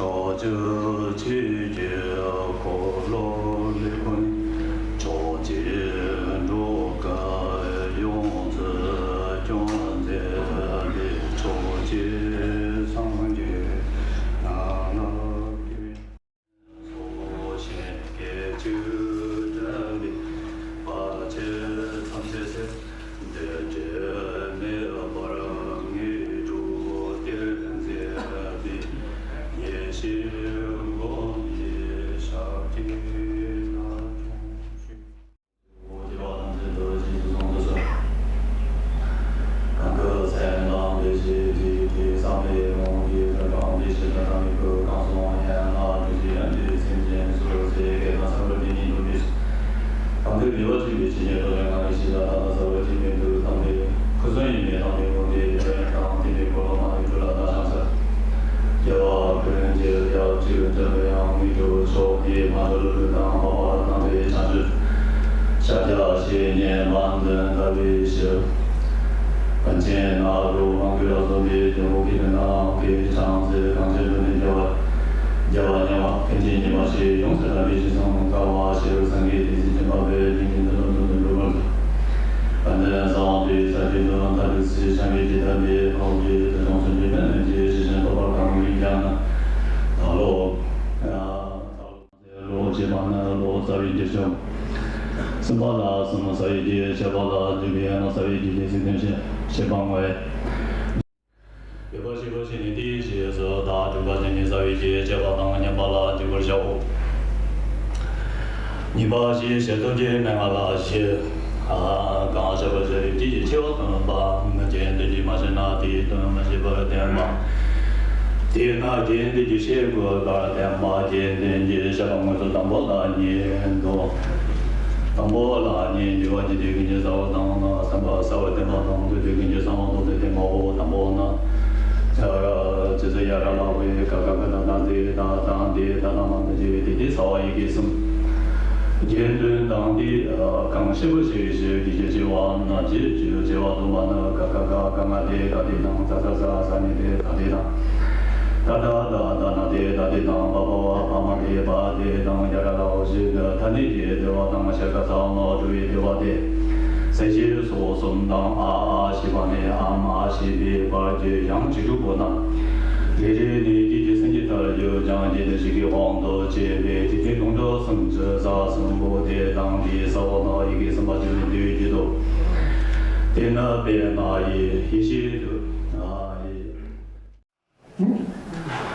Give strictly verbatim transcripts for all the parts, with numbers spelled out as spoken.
ཕྱོགས་བཅུ་ཆོས་ཀྱི་འཁོར་ལོ་ལས་ཀུན། ཕྱོགས་བཅུའི་འགྲོ་ཀུན་ཡོངས་སུ་སྐྱོང་མཛད་པའི་ཕྱོགས་བཅུའི་སངས་རྒྱས་རྣམས་ལ། ཚོགས་ཞིང་སྐད་ཅིག་བསྒྲལ་བའི་བར་ཆད་ཐམས་ཅད་སེལ། འདི་འདྲའི་མེ་འབར་དངོས་གྲུབ་སྟེར་མཛད་པའི་ཡེ་ཤེས་མགོན་པོའི་ཞབས་ཀྱི་ལྷ་མཆོག་གསུམ། སྐྱེ་བ་ཀུན་གྱི་ཡབ་གཅིག་འདྲ་བའི་ཡང་མི་འགྲོ་ཕྱོགས་ཀྱི་མ་འགྲོ་ལུགས་དང་འཕགས་པ་དམ་པའི་བྱང་ཆུབ་ཤཱཀྱ་བཤེས་གཉེན་མ་འདི་ལྟ་བའི་ཕྱིར། པཎ་ཆེན་ནཱ་རོ་མང་པོས་ལ་སོགས་པའི་དེ་འོག་གི་དོན་དང་གི་བྱང་སེམས་གང་ཆེན་དུ་ནི་རྒྱལ་བ་རྒྱལ་བ་མྱ་ངམ་མཁན་ཆེན་ཉི་མ་ཞེས་ཡོངས་སུ་གྲགས་པའི་ཞིང་གསུམ་ཀ་བ་ཤེས་རབ་སངས་རྒྱས་ཏེ་སྲིད་ཀྱི་འཕགས་པའི་ལྷུན་གྱིས་མཛེས་པ་དོན་དུ་འགྲོ་བར་མཛད། དཔལ་ལྡན་གསང་བ་འདུས་ས་ཀྱི་དོན་མཐའ་གྲུབ་སྲས་བྱམས་པའི་ཇི་ལྟ་བའི་འཕགས་པའི་དོན་ཡོངས་སུ་འདྲེན་པའི་ལྷུན་གྱིས་ཞི་ཞིང་རྟོགས་པར་གང་རིགས་ཀྱང་ན་ད་ལོ། ལོ་རྗེས་མ་ནི་ལོ་ཙཱ་བའི་རྒྱུད་ཆོས། གསུམ་པ་ལ་གསུམ་ས་ཡི་རྒྱུད། བཅུ་པ་ལ་འཇུག་པའི་ཡན་ལག་ས་ཡི་རྒྱུད་ཀྱི་ཚིག་དོན་བཤད་བཤད་པ་དངོས། བརྒྱད་པ་བཞི་པ་བཞི་ནི་དེའི་རྗེས་སུ་དག། དྲུག་པ་བཞི་ནི་ས་ཡི་རྒྱུད་བཅུ་པ་དང་མཉམ་པ་ལ་འཇུག་པར་བྱའོ། གཉིས་པ་བཞི་ཕྱིར་སྟོན་གྱི་མན་ངག་ལ་བཞི། གང་བཤད་པ་བཞི་རིགས་གཅིག་གིས་ཆེ་བ་སྟོན་པ། རྒྱན་དོན་གྱིས་མ་ཕྱེ་ན་དེའི་དོན་མི་ཤེས་པར་བསྟན་པ། དེས་ན་རྒྱན་དོན་གྱིས་ཤེས་དགོས་པར་བསྟན་པ། རྒྱན་དོན་གྱིས་བཤད་པ་དངོས་སུ་དང་པོ་ལ་གཉིས་འདོགས། དང་པོ་ལ་གཉིས་འདོགས་པ་ཉིད་དེ་ཀུན་གྱི་ས་བོན་དང་། གསུམ་པ་ས་བོན་བསྟན་པ་དང་། དེ་ཀུན་གྱི་ས་བོན་སྟོང་གསལ་བསྟན་པའོ། དང་པོ་ན། ཇ་ར་ཇི་ཟེར་ཡ་ར་ལ་བའི་ཀ་ཁ་ག་ད་ད་དེ་ད་དང་དེ་ད་དང་མ་མི་བྱེད་པའི་དེ་དེ་ས་བ་ཡི་གེ་གསུམ། རྒྱན་དོན་དང་དེ་གང་ཤེས་པ་ཞེས་བྱའི་རྒྱུད་ཀྱི་བྱེ་བ་ན་རྒྱུད་ཀྱི་བྱེ་བ་བསྡོམས་པ་ནི་ཀ་ཁ་ག་ག་ང་དེ་ག་དེ་དང་ས་ས་ས་ས་ནི་དེ་ད་དེ་དང་། ད་ད་ད་ད་ན་དེ་ད་དེ་དང་བ་བ་བ་བ་མ་དེ་བ་དེ་དང་ཡ་ར་ལ་འོ་ཞེས་ནི་ད་ནི་དེ་དེ་བ་དང་ཤ་ཀ་ས་ལ་འགྲོ་བའི་དེ་བ་དེ། ས་ཞེས་སོགས་གསུམ་དང་། ཨ་ཨ་ཞེས་པ་ནས་ཨ་མ་ཞེས་པའི་བར་གྱི་ཡང་བཅུ་དྲུག་པོ་དང་། དེ་རེ་ནས་རྒྱུད་ཀྱི་སེམས་ཀྱི་མཐར་གྱུར་ཀྱང་རྒྱུད་ནི་ཞིག་གི་དབང་དུ་བྱས་པའི་དེ་དེ་དུང་སྒྲ་སུམ་ཅུ་རྩ་གསུམ་པོ་དེ་དང་དེའི་ས་བོན་ནི་ཡི་གེ་གསུམ་པ་བཅུ་ནི་འདུས་ཀྱི་འདུག་དེ་ནི་དཔེར་ན་ཡི་ཡེ་ཤེས་དུ།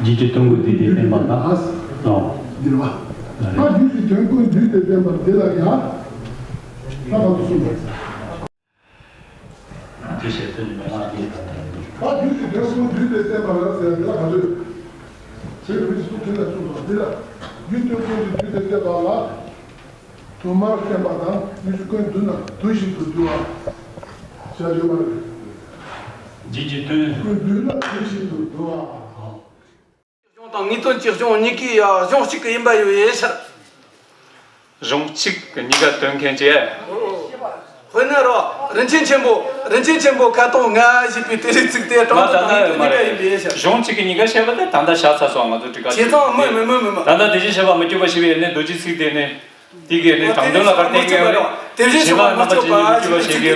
རྒྱུད་ཀྱི་དོན་ཀུན་བསྡུས་ཏེ་བསྟན་པ་དང་། ཨོ། འདིར་བ། ད་རྒྱུད་ཀྱི་དོན་ཀུན་བསྡུས་ཏེ་བསྟན་པ་འདི་ལ་ཡང་། ད་ག་ཚོད་གསུངས་པ། དེ་བཤད་དོན་ནི་མན་ངག་འདི་ལྟར། ད་རྒྱུད་ཀྱི་དོན་ཀུན་བསྡུས་ཏེ་བསྟན་པ་ལ་ཟེར་འདི་ལ་ག་ཚོད། ཚེ་རིང་སུ་དེ་ལ་གསུངས་པ་འདི་ལ། རྒྱུད་དོན་ཀུན་གྱི་བསྡུས་ཏེ་བསྟན་པ་ལ། དུ་མར་བསྟན་པ་དང་། རྒྱུད་ཀྱི་ཀུན་བསྡུས་ན་དུ་ཞིག་ཏུ་འདུ་བ། བྱ་བྱེད་མ་རེད། རྒྱུད་ཀྱི་དོན། ཀུན་བསྡུས་ན་དུ་ཞིག་ཏུ་འདུ་བ། གཞུང་དང་ངེས་དོན་གྱི་གཞུང་གཉིས་ཀའི་ཡ་གཞུང་གཅིག་གི་ཡིན་པ་ཡོད་ཡེ་ཤར། གཞུང་གཅིག་གི་གཉིས་ཀ་དོན་མཁན་གྱི། དཔེར་ན་རོ། རིན་ཆེན་ཆེན་པོ། རིན་ཆེན་ཆེན་པོ་ཁ་དོག་ལྔ་ཞེས་པའི་དེ་རིགས་ཚིག་དེ་དྲང་དོན་དང་ངེས་དོན་གཉིས་ཀ་ཡིན་པའི་ཡེ་ཤར། གཞུང་གཅིག་གི་གཉིས་ཀ་བཤད་པ་དེ་ད་ལྟ་བྱ་ཚར་སོང་། ང་ཚོ་ཊཱི་ཀ་བྱས་ཙང་མི་མི་མི་མི་མི། ད་ལྟ་དེ་བཞིན་གཤེགས་པ་མི་བསྐྱོད་པ་ཞེས་པའི་ཡེ་ནས་རྡོ་རྗེ་ཚིག་དེ་ནས། དེ་གའི་ནི་དྲང་དོན་ལ་གར་བསྟན་གྱི་ཡོད་རེད། དེ་བཞིན་གཤེགས་པ་རྣམ་པར་འབྱེད་པའི་མི་བསྐྱོད་པ་ཞེས་པའི་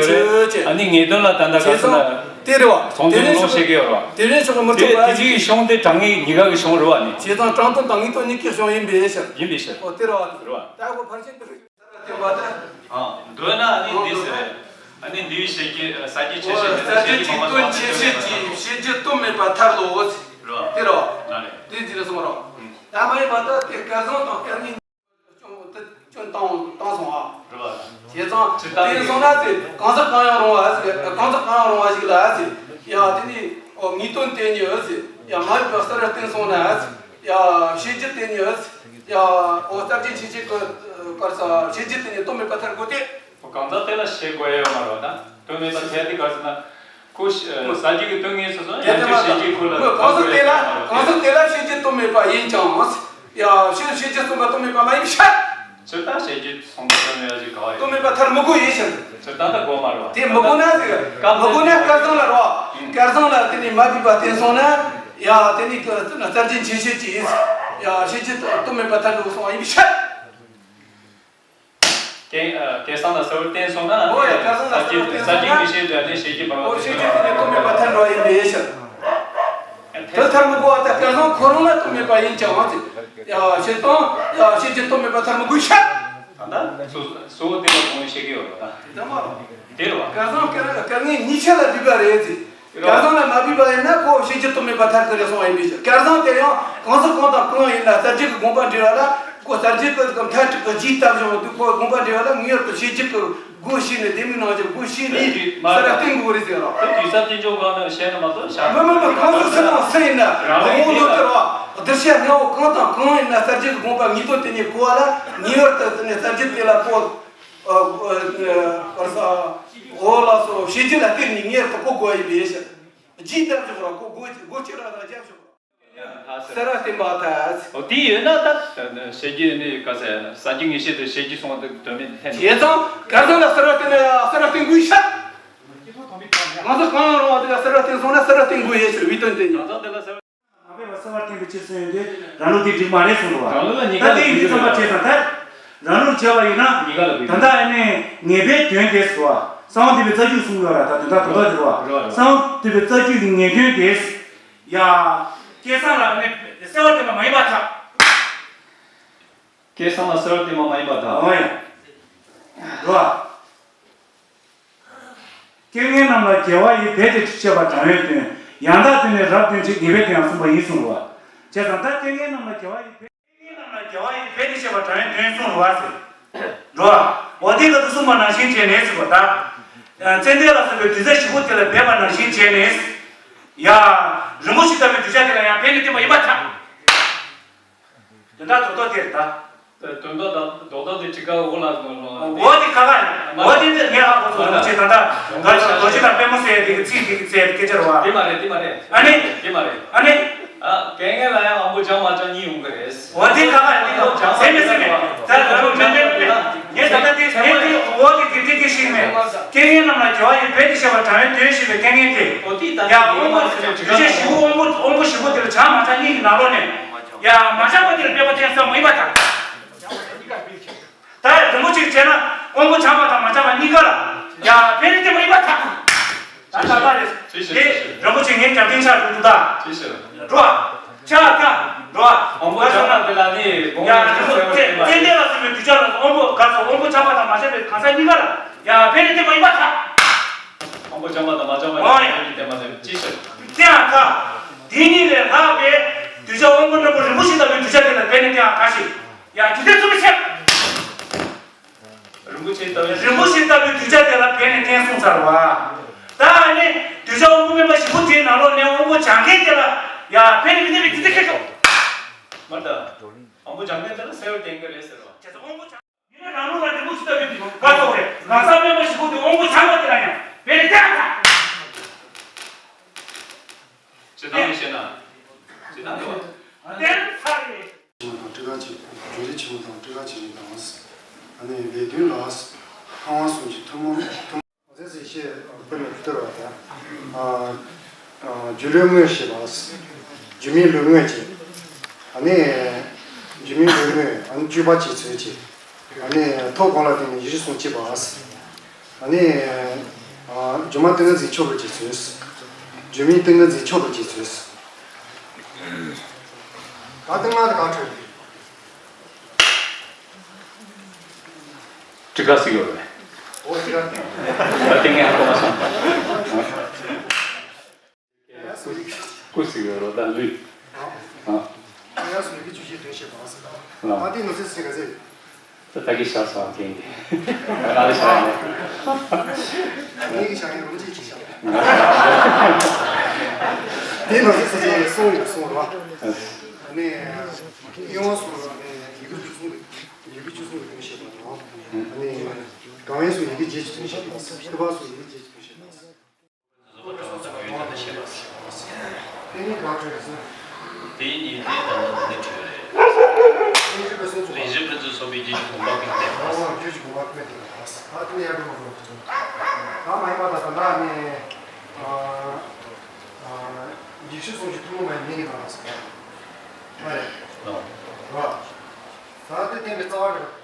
ཚིག་དེ་ཨ་ནི་ངེས་དོན་ལ་ད་ལྟ་ག་ཚོད་ན། དེ་རེད་བ། ཚོང་དེ་དོན་ལོག་བཤད་ཀྱི་ཡོད་རེད་བ། དེ་བཞིན་གཤེགས་པ་མི་བསྐྱོད་པ་དེ་དེ་གའི་གཞུང་དེ་དྲང་ངེས་གཉིས་ཀ་གི་གཞུང་རེད་བ་ནི། བྱས་ཙང་དྲང་དོན་དང་ངེས་དོན་གཉིས་ཀའི་གཞུང་ཡིན་པའི་ཕྱིར། ཡིན་པའི་ཕྱིར། ཨོ་དེ་རེད་བ། རེད་བ། ད་ཁོ་ཕར་ཕྱིན་དུ་རེད། ཨ། མདོར་ན་ཨ་ནི་འདི་ཟེར། ཨ་ནི་འདིའི་ཤེས་ཀྱི་ས་བརྒྱད་ཆོས་ཅན། ས་བརྒྱད་ཆོས་ཅན་དོན་ཆེ་ཤོས་ཀྱི་ཤེས་རྒྱུད་དོན་མེད་པ་ཐར་ལོ། རེད་བ། དེ་རེད་བ། ན་རེ། དེ་འདི་རེད་གསུངས་རོགས། ད་མ་ཡིན་པ་ད་དེ་སྐལ་བཟང་དང་སྐལ་ངན། སྐྱོན་དེ་སྐྱོན་བཏང་བཏང་སོང་ཨ། རེད་བ། བྱས་ཙང་ཇི་ལྟར་དེ་སོང་ན་ཟེར། གང་ཟག་གང་ཡང་རུང་བ་ཟེར། གང་ཟག་གང་ཡང་རུང་བ་ཞིག་ལ་ཟེར། ཡ་དེ་ནི་ངེས་དོན་དེ་ཉིད་ཟེར། ཡ་མ་ཡིན་པ་གསལ་བར་བསྟན་སོང་ན་ཟེར། ཡ་ཤེས་རྒྱུད་དེ་ཉིད་ཟེར། ཡ་ཨོ་རྟགས་ཅན་ཆོས་ཅན་གྱི་གར་ས་ཤེས་རྒྱུད་དེ་ཉིད་དོན་མེད་པ་ཐལ་དགོས་ཏེ། གང་ཟག་དེ་ལ་ཤེས་དགོས་ཡ་ཡོད་མ་རེད་བ། ད་དོན་མེད་པ་ཐལ་དེ་ག་རེ་ཟེར་ན། ཁོ་ས་རྒྱུད་ཀྱི་དོན་ངེས་སོ་སོ་ཡང་བསྐྱར་ཤེས་རྒྱུད་ཁོ་ལ་གང་ཟག་དེ་ལ་གང་ཟག་དེ་ལ་ཤེས་རྒྱུད་དོན་མེད་པ་ཡིན་ཀྱང་། ཡ་ཤེས་ཤེས་རྒྱུད་གསུངས་པ་དོན་མེད་པ་མ་ཡིན་ཤ། སྤྱིར་བཏང་ཤེས་རྒྱུད་གསུངས་པ་དོན་མེད་པ་ཞིག་ག་བ་ཡོད། དོན་མེད་པ་ཐལ་མི་དགོས་ཡིན་ཞིང་། སྤྱིར་བཏང་ད་དགོས་མ་རེད་བ། དེ་མི་དགོས་ན་ཟེར། མི་དགོས་ན་སྐལ་བཟང་ལ་རོ། སྐལ་བཟང་ལ་དེ་ནི་མ་བསྡུས་པ་བསྟན་སོང་ན། ཡ་དེ་ནི་ཀི་རྩ་རྒྱུ་འཆི་བྱེད་ཀྱི་ཡིན། ཡ་ཤེས་རྒྱུད་དོན་མེད་པར་ཐལ་འགྲོ་སོང་བ་ཡིན་པའི་ཕྱིར། སྐལ་ཨ་སྐལ་བཟང་ལ་གསལ་བར་བསྟན་སོང་ན། འོ་ཡ་སྐལ་བཟང་ལ་གསལ་བར་བསྟན་སོང་ན། རྩ་རྒྱུ་ངེས་ཤེས་འདྲ་དེ་ཤེས་ཀྱི་བར་བ། འོ་ཤེས་རྒྱུད་དེ་ནི་དོན་མེད་པར་ཐལ་འགྲོ་བ་ཡིན་པའི་ཕྱིར། དེ་ཐལ་མི་དགོས་པ་དང་སྐལ་བཟང་ཁོ་རང་ལ་དོན་མེད་པ་ཡིན་ཀྱང་ཟེར། ཡ་ཤེས་དང་ཡ་ཤེས་རྒྱུད་དོན་མེད་པར་ཐལ་མི་དགོས་ཕྱིར། ད་ལྟ་སོ་སོ་བོ་དེ་ལ་དགོངས་བཞེས་ཀྱི་ཡོད་རེད་ད། དེ་མ་རེད། དེ་རེད་བ། སྐལ་བཟང་སྐལ་སྐལ་ངན་གཉིས་ཆ་ལ་སྡིག་པ་རེད་ཟེར། སྐལ་བཟང་ལ་མ་སྡིག་པ་ཡིན་ན་ཁོ་ཤེས་རྒྱུད་དོན་མེད་པར་ཐལ་གྱི་རེད་གསུངས་པ་ཡིན་པའི་ཕྱིར། སྐལ་བཟང་དེ་ཡང་གང་ཟག་གང་དང་གང་ཡིན་ན་རྩ་རྒྱུད་ཀྱི་དགོངས་པ་འགྲེལ་བ་ལ་ཁོ་རྩ་རྒྱུད་ཀྱི་མཐའ་དྲུག་གི་རྒྱས་བཏབ་བྱུང་དུས་ཁོ་དགོངས་པ་འགྲེལ་བ་ལ་ངེས་པར་དུ་ཤེས་རྒྱུད་ཀྱི་སྒོ་ཕྱེ་ནས་ལྡེ་མིག་རྣམས་ཀྱི་སྒོ་ཕྱེ་ནས་གསལ་བར་བསྟན་དགོས་རེད་ཟེར་རོ། དེ་དུས་ས་དེ་འཇོག་གང་ནས་བཤད་ན་མ་གཏོགས་བཞག་མི་མི་མི་གང་ཟག་སུ་དང་སུ་ཡིན་ན་རང་རེད་དབང་དུ་དེ་བསྟར་བ་གདུལ་བྱ་ལྔ་བོ་གང་དང་གང་ཡིན་ན་རྩ་རྒྱུད་ཀྱི་དགོངས་པ་ངེས་དོན་དེ་ཉིད་གོ་བ་ལ་ངེས་པར་དུ་དེ་ནས་རྩ་རྒྱུད་དེ་ལ་གོ། ཨ་ཨ་ཨ་ཨོ་ལགས་སོ་ཤེས་རྒྱུད་ལ་བརྟེན་ནས་ངེས་པར་དུ་གོ་དགོས་ཡིན་པའི་ཕྱིར། རྒྱས་བཏབ་ཆོག་ར་གོ་དགོས་དགོས་ཆེ་ར་ར་རྒྱབ་ཆོག་ར། གསལ་བར་བསྟན་པ་ཐལ། འོ་དེ་ཡོད་ན་ད་ཤེས་རྒྱུད་ནི་ག་ཟེ་རྩ་རྒྱུད་ངེས་ཤེས་དེ་ཤེས་རྒྱུད་སོང་བ་དེ་དོན་མེད་ཐལ། བྱས་ཙང་སྐལ་བཟང་ལ་གསལ་བར་བསྟན་ན་གསལ་བར་བསྟན་དགོས་ཤ། ང་ཚོ་གང་རུང་བ་དེ་ལ་གསལ་བར་བསྟན་སོང་ན་གསལ་བར་བསྟན་དགོས་ཡོད་ཟེར་བའི་དོན་དེ་ཉིད། ང་ཚོ་དེ་ལ་གསལ་བར། མ་ཕེབས་པ་གསལ་བར་བསྟན་པའི་ཕྱིར་གསུངས་ཡོད་དུས་རང་ལུགས་དེ་འགྲིག་མ་རེད་གསུངས་འདུག་བ། རང་ལུགས་ལ་ཉེས་ད་ཁ་དེ་ཡིན་དུས་ཙམ་པ་བྱས་ཙང་ད། རང་ལུགས་བྱས་པ་ཡིན་ན། ཉེས་ཁ་ལ་བུད། ད་ལྟ་ཨ་ནི་ངེས་པའི་དོན་དེ་སོ། གསང་བ་འདུས་པའི་རྩ་རྒྱུད་གསུངས་ཡོད་ར་ད་དོན་དག་དོན་དག་དེ་རོ། རོ་རོ། གསང་བ་འདུས་པའི་རྩ་རྒྱུད་ཀྱི་ངེས་དོན་དེ། ཡ། སྐལ་བཟང་ལ་ནི་གསལ་བར་བསྟན་པ་མ་ཡིན་པར་ཐལ། སྐལ་བཟང་ལ་གསལ་བར་བསྟན་པ་མ་ཡིན་པར་ཐལ། འོ་ཡ། རོ། སྐལ་ངན་རྣམས་ལ་དགེ་བ་ཡིས་རྦད་དེ་བཤད་པ་དྲང་བའི་དོན། ཡང་དག་དེ་ནི་རབ་སྟོན་ཅིང་ངེས་པའི་དོན་ཡང་གསུངས་པ་ཡིན་གསུངས་པ། བྱས་ཙང་ད་སྐལ་ངན་རྣམས་ལ་དགེ་བ་ཡིས་རྦད། སྐལ་ངན་རྣམས་ལ་དགེ་བ་ཡིས་རྦད་དེ་བཤད་པ་དྲང་བའི་དོན་གསུངས་པ་ཟེར། འགྲོ་བ། འོ་དེ་ག་དུ་གསུངས་པ་ནང་བཞིན་བྱས་ནས་ཟེར་བ་ད། ཙན་དན་ལ་སོགས་པའི་གདུལ་བྱ་བཞི་པོ་དེ་ལ་སྦས་པ་ནང་བཞིན་བྱས་ནས། ཡ། རིན་པོ་ཆེ་ལྟ་བུའི་གདུལ་བྱ་དེ་ལ་ཡང་རྦད་དེ་བསྟན་པ་ཡིན་པར་ཐལ། དོན་དག་རྡོག་རྡོག་དེ་རེད་ད། དོན་དག་དང་རྡོག་རྡོག་དེ་ཅི་ག་འོ་ལ་ནོར་ནོར། འོ་དེ་ཁ་ཁ་ཡིན། འོ་དེ་དེ་ངས་ཧ་གོ་སོང་། རིན་པོ་ཆེ་ད་ལྟ་ག་ཚོད་རྡོ་རྗེ་དང་པད་མོ་ཟེར་ཡ་དེ་གི་ཚིག་དེ་གི་ཚེ་སྐད་ཆ་རེད་བ། དེ་མ་རེད་དེ་མ་རེད། ཨ་ནི། དེ་མ་རེད། ཨ་ནི། ཨ་སྐལ་ངན་ལ་ཡང་དབང་པོ་སྦྱང་མ་སྦྱང་གཉིས་ཡོང་གི་རེད། འོ་དེ་ཁ་ཁ་ཡིན། དེ་ཁ་སྦྱང་མ་ཟེར་མེད་ཟེར་མེད། ད་ད་རུང་མེད་མེད་མེད། ངས་ད་ལྟ་དེ་ངས་དེ་འོ་དེ་དེ་དེ་དེ་ཤེས་མེད། སྐལ་ངན་རྣམས་ལ་དགེ་བ་ཡིས་རྦད་དེ་བཤད་པ་དྲང་བའི་དོན་ཞེས་པའི་སྐལ་ངན་དེ། འོ་དེ་ད་ཡ་དབང་པོ་གདུལ་བྱ་བཞི་པོ་དབང་པོ་དབང་པོ་བཞི་པོ་དེ་ལ་སྦྱང་མ་སྦྱང་གཉིས་ཀྱི་ནང་ལོགས་ནས། ཡ་མ་སྦྱངས་པ་དེ་ལ་སྦད་པ་བསྟན་ས་མ་ཡིན་པར་ཐལ། ད་རིན་པོ་ཆེ་བྱས་ན་དབང་པོ་སྦྱངས་པ་དང་མ་སྦྱངས་པ་གཉིས་ཀ་ལ་ཡ་རྦད་དེ་བསྟན་པ་ཡིན་པར་ཐལ། ད་ད་ལྟ་རེད། དེ་རིན་པོ་ཆེ་ངས་རྒྱབ་རྟེན་ཆགས་འགྲོ་འདུག་ད། འགྲོ་བ། ཆགས་ད། འགྲོ་བ། དབང་པོ་སྦྱངས་པ་དེ་ལ་ནི་དགོངས་ཡ་པ་རིན་པོ་ཆེ་ཙན་དན་ལ་སོགས་པའི་གདུལ་བྱ་ལ་དབང་པོ་ག་ཚོད་དབང་པོ་སྦྱངས་པ་དང་མ་སྦྱངས་པའི་གང་ཟག་གཉིས་ཀ་ལ་ཡ་རྦད་དེ་བསྟན་པ་ཡིན་པར་ཐལ། དབང་པོ་སྦྱངས་པ་དང་མ་སྦྱངས་པ་ཡིན་པའི་བསྟན་པ་ཟེར་ཅི་ཟེར། དེ་ཡང་ཐལ། དེ་གཉིས་ལས་ལྷག་པའི་གདུལ་བྱ་དབང་པོ་རྣོན་པོ་རིན་པོ་ཆེ་ལྟ་བུའི་གདུལ་བྱ་དེ་ལ་རྦད་དེ་བསྟན་ཡང་གང་ཞིག་ཡང་རྒྱུ་མཚན་གསུངས་པའི་ཕྱིར། རིན་པོ་ཆེ་ལྟ་བུའི། རིན་པོ་ཆེ་ལྟ་བུའི་གདུལ་བྱ་དེ་ལ་རྦད་དེ་བསྟན་གསུངས་ཚར་བ། ད་ཨ་ནི་གདུལ་བྱ་དབང་པོ་དམན་པ་བཞི་པོ་དེའི་ནང་ལོགས་ནས་དབང་པོ་སྦྱང་མཁན་དེ་ལ་ཡ་རྦད་དེ་མི་བསྟན་པའི་རྒྱུ་མཚན་ཁྱེད་ཚོ། མ་ད། དབང་པོ་སྦྱང་མཁན་དེ་ལ་གསལ་བར་བསྟན་གྱི་རེད་ཟེར་བ། བྱས་ཙང་དབང་པོ་སྦྱང་། ཡིན་ན་རང་ལུགས་ལ་རིན་པོ་ཆེ་ལྟ་བུའི་དེ་ག་ཚོད་རེད། གང་ཟག་དམན་པ་བཞི་པོ་དེ་དབང་པོ་སྦྱང་བ་དེ་ལ་ཡང་རྦད་དེ་བསྟན་ཚར། ཇི་ལྟར་མི་ཤེས་ན། ཇི་ལྟར་འགྲོ་བ། བསྟན་ཚར་རེད། ཆེན་མོ་དང་སྤྲུལ་སྐུ་ཆེན། རྒྱུ་འབྲས་ཆེན་མོ་དང་སྤྲུལ་སྐུ་ཆེན་མོ་དང་། ཨ་ནི་ལས་དོན་ལ། ལྷ་དབང་གསུམ་གྱི་ཐུན་མོང་ཐུན་མོང་། ཟེར་ཟེར་བཤད་པ་ནི་བསྟོད་པ་དང་། ཨ། ཨ། སྒྱུ་ལུས་དངོས་ཞེས་པ། སྒྱུ་མའི་ལུས་དངོས་ཀྱི། ཨ་ནི། སྒྱུ་མའི་ལུས་དངོས་ཨ་ནི་སྤྱོད་པ་བྱེད་ཚུལ་གྱི། ཨ་ནི་ཐོབ་གོང་ལ་བརྟེན་ནས་ཡིད་བཞིན་གསུང་བྱེད་པ། ཨ་ནི། ཨ། སྒྱུ་མ་ཏིང་ངེ་འཛིན་མཆོད་པར་བྱེད་ཚུལ། སྒྱུ་མའི་ཏིང་ངེ་འཛིན་མཆོད་པར་བྱེད་ཚུལ། ད་ཏིང་ངེ་འཛིན་ག་འཕྲོད། ཅི་ག་ཟིག་ཡོད་རེད། འོ་ཅི་ག་ད་ཏིང་ངེ་འཛིན་ག་མ་སོང་། སྐུ་ཟིག་ཡོད་རོ་ད་ལུས། ཨ། ཡ་སུ་ཡི་གེ་བཅུ་བཞི་དོན་བཤད་པ་ཟེར། ཨ། ཨ་དེ་ནོར་སྲིད་ཟེར་ག་ཟེར། ད་ད་གི་ཤ་ས་གེང་གི། ང་ལ་ཤ་ཡ། ངེད་ཀྱི་ཤ་ཡ་རུང་ཅིག་ཅིག་ཤ། དེ་ནོར་སྲིད་ཟེར་གྱི་སོང་ཡོད་སོང་རོ། ཨ་ནི། ཡོང་སོང་རོ་ནི་ཡི་གེ་བཅུ་གསུམ་གྱི་ཡི་གེ་བཅུ་གསུམ་གྱི་དོན་བཤད་པ་དང་། ཨ་ནི། གང་ཡིན་སུ་ཡི་གེ་བརྒྱད་ཀྱི་དོན་བཤད་པ། ཐེག་པ་སུ་ཡི་གེ་བརྒྱད་ཀྱི་དོན་བཤད་པ། བཟོད་པ་སྤྲང་བ་དང་ཡུལ་དོན་དུ་བཤད་པ། དེ་ཉིད་ག་འཕྲོད་ཟེར། དེ་ཉིད་དེ་ལྟར་ན་འདི་འདྲ་འཕྲོད་རེད། རིན་ཆེན་ཕུན་སུམ་ཚོགས་པ། རིན་ཆེན་ཕུན་སུམ་ཚོགས་པའི་རྒྱུད་ཀྱི་དགོངས་པ་ཀུན་བསྟན་པ། ཨོ་རྒྱུད་ཀྱི་དགོངས་པ་ཀུན་བསྟན་པ། ད་དེ་ནས་ཡར་འགྲོ་མ་འགྲོ་མ་ཐུབ། ད་མ་ཡིན་པ་ད་ད་ལ་ནི། ཨ། ཨ། རྒྱུ་ ཡེ་ཤེས་གསུང་ཆོས་ཐུན་མོང་མ་ཡིན་མིང་གི་ནང་ལ་ཟེར་བ་རེད། རེད་བ། ད་དེ་བསྟན་པའི་རྩ་བ་རེད།